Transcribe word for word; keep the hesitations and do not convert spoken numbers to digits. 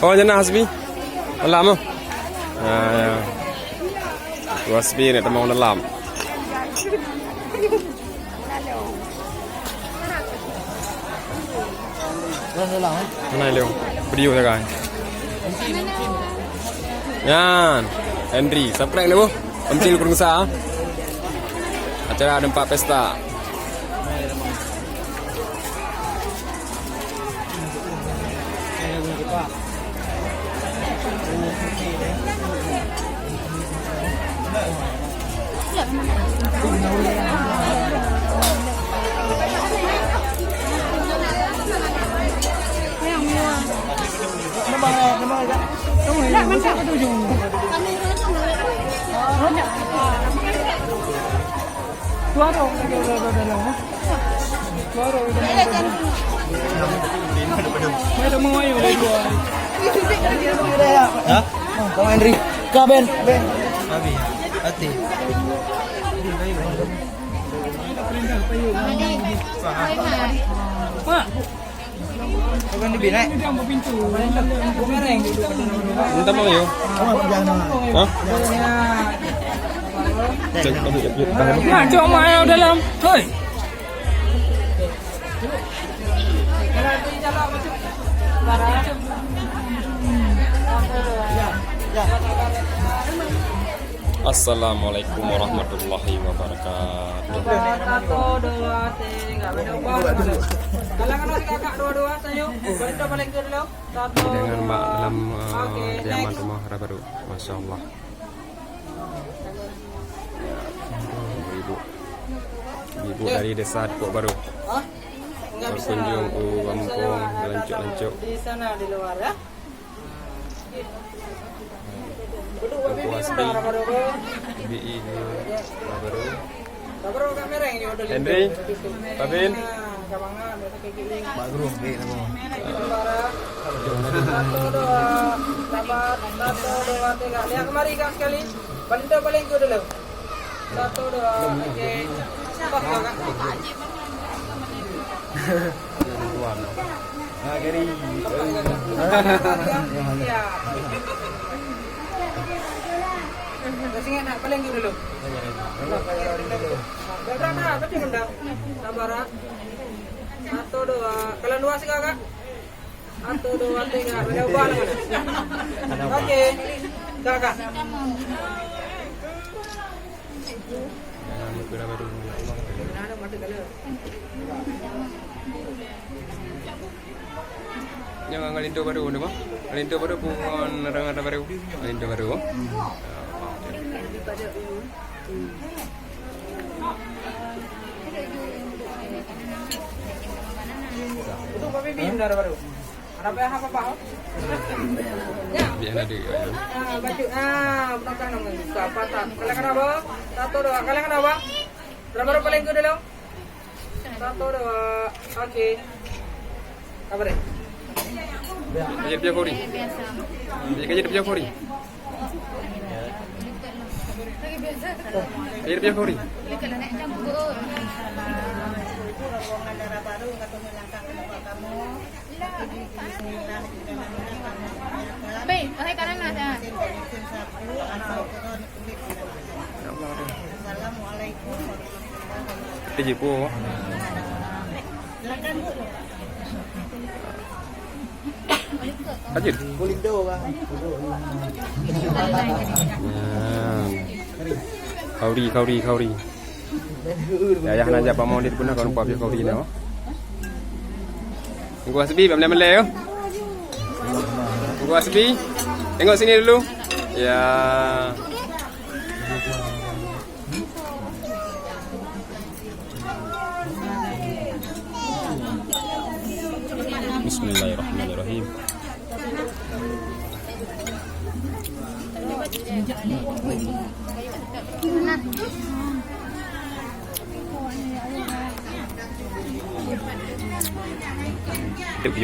Oh, jana Hasbi. Dalam, oh. Ya, ya. Tu Hasbi nak tamong dalam. Mana dia? Video saya kan. Yan, Henry, subscribe dulu. Pentil kurung sa. Acara ada empat pesta. Ha? Bang Henry. Ka, Ben. Ben. Abi. Hati. Mak. Bukan di binek. Minta mau yo. Hah? Cek, cek, cek, cek. Nah, cok mak yang dalam. Hoi. Assalamualaikum warahmatullahi wabarakatuh. Satu, dua, tiga. Kalangan lagi kakak dua-dua, ayo. Balik ke, balik ke dulu. Satu, dengan mak dua. Dalam, eh, oke, halaman next. Rumah baru. Masya Allah. Ibu-ibu. Ibu dari desa Depok Baru. Hah? Enggak bisa. Berkunjung ke kampung Lancok-Lancok. Di sana, di luar, ya. Teuku Hasbi, B I ke Baru. Henry, Fabin. Pak Guru, B I nama. Satu, dua, sabar, satu, dua, tiga. Lihat kemari, Kak, sekali. Paling tu, paling good dulu. Satu, dua, oke. Pas, Kak. Nah, kiri. Ya. Terus ingat nak, paling dulu. Berat, berat, betul benda. Sabar, ah. Satu, dua. Kalau dua siga, Kak. Satu, dua, tiga. Ada ubah lah. Oke. Kak, Kak. Jangan lupa baru. Jangan ngalin tu baru ni, mah. Ngalin tu baru pun orang ada baru. Ngalin tu baru. Untuk Pak Bibi, ada baru. Ada apa, apa, Pak? Biar ada, ya. Ah, baju. Ah, bukan nama. Apa tak? Kalangan apa? Satu, dua. Kalangan apa? Berapa, berapa lengkap dulu? Satu, dua. Oke. Apa deh? Kerja pihak Kori. Kerja pihak Kori. Kerja pihak Kori. Baik, hai kanan lah. Assalamualaikum warahmatullahi wabarakatuh. Lanjut. Kau lindo, Bang. Ya. Khauri, khauri, khauri. Ya, ya, hana jak Pak Maulid pun dah, kalau lupa pihak khauri dah. Tunggu Hasbi, bak melek-melek, yo. Tunggu Hasbi. Tengok sini dulu. Ya. Bismillahirrahmanirrahim.